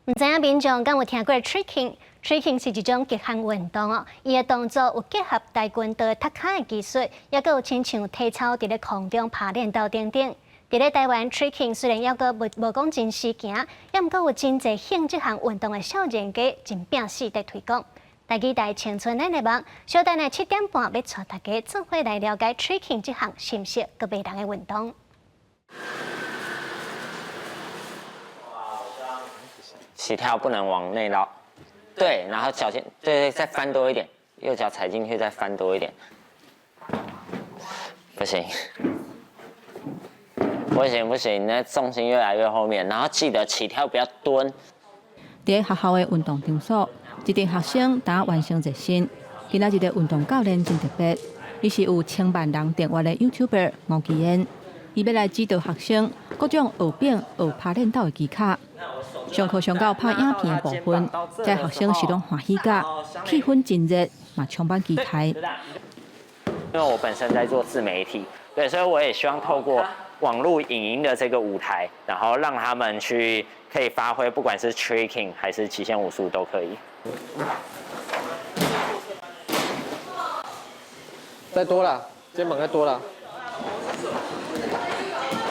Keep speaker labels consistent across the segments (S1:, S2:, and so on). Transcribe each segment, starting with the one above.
S1: 毋知影民眾敢有聽過 tricking？tricking 是一種極限運動哦，伊的動作有結合跆拳道踢跤的技術，抑閣有親像體操佇咧空中拋鏈道等等。佇咧台灣，tricking 雖然猶閣無無講真時行，猶毋過有真濟興這項運動的少年家真拚死佇推廣。台語台青春咱的夢，小等下7點半欲帶大家做伙來了解 tricking 這項新式閣迷人的運動。
S2: 起跳不能往內繞，對，然後腳先，對對，再翻多一點，右腳踩進去再翻多一點，不行，不行不行，那重心越來越後面，然後記得起跳不要蹲。
S3: 佇學校的運動場所，一陣學生當完成熱身。今仔日的運動教練真特別，伊是有千萬人訂閱的 YouTuber 吳奇恩，伊欲來指導學生各種學變學拋鏈斗的技巧。上課上到拍影片的部分，這學生是攏歡喜甲，氣氛真熱，嘛充滿期待。
S2: 因為我本身在做自媒體，對，所以我也希望透過網絡影音的這個舞台，然後讓他們去可以發揮，不管是 tricking 還是極限武術都可以。
S4: 再多啦，肩膀再多啦。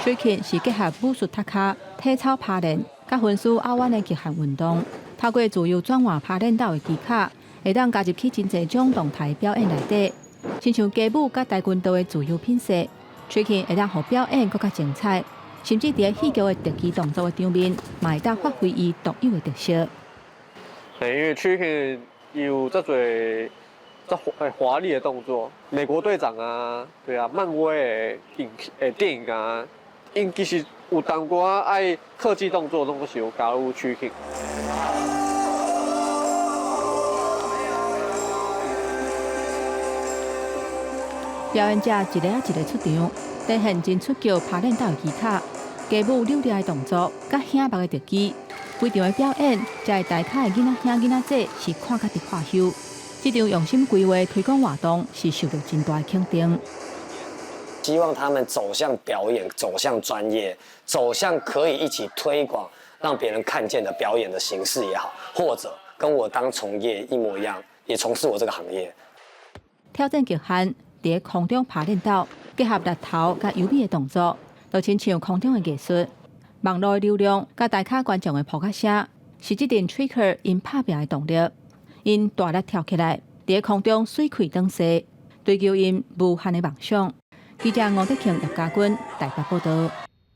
S3: Tricking 是結合武術踢跤、體操拋鏈、佮分數拗彎的極限運動，透過自由轉換拋鏈斗的技巧，會當加入去真濟種動態表演內底，親像街舞佮跆拳道的自由品勢，Tricking 會當予表演閣較精彩，甚至佇戲劇的特技動作的場面，嘛會當發揮伊獨有的特色。
S4: 因為 Tricking 有遮濟遮華華麗的動作，美國隊長啊，對啊，漫威的影誒電影啊，𪜶其實有淡薄仔愛特技動作，攏是有加入 Tricking。
S3: 表演者一个仔一个出場，展現真出奇拋鏈斗的技巧、街舞扭掠的動作，佮顯目的特技。規場的表演，遮的台跤的囡仔兄囡仔姊是看甲直發溼。這場用心規劃推廣活動，是受到真大的肯定。
S5: 希望他們走向表演，走向專業，走向可以一起推廣，讓別人看見的表演的形式也好，或者跟我當從業一模一樣，也從事我這個行業。
S3: 挑戰極限，佇空中拋鏈斗，結合力頭佮優美的動作，就親像空中的藝術。網路的流量佮台跤觀眾的噗仔聲，是這陣 tricker 𪜶拍拚的動力。𪜶大力跳起來，佇空中媠氣轉勢，追求𪜶無限的夢想。記者吳德慶、葉家軍台北報道。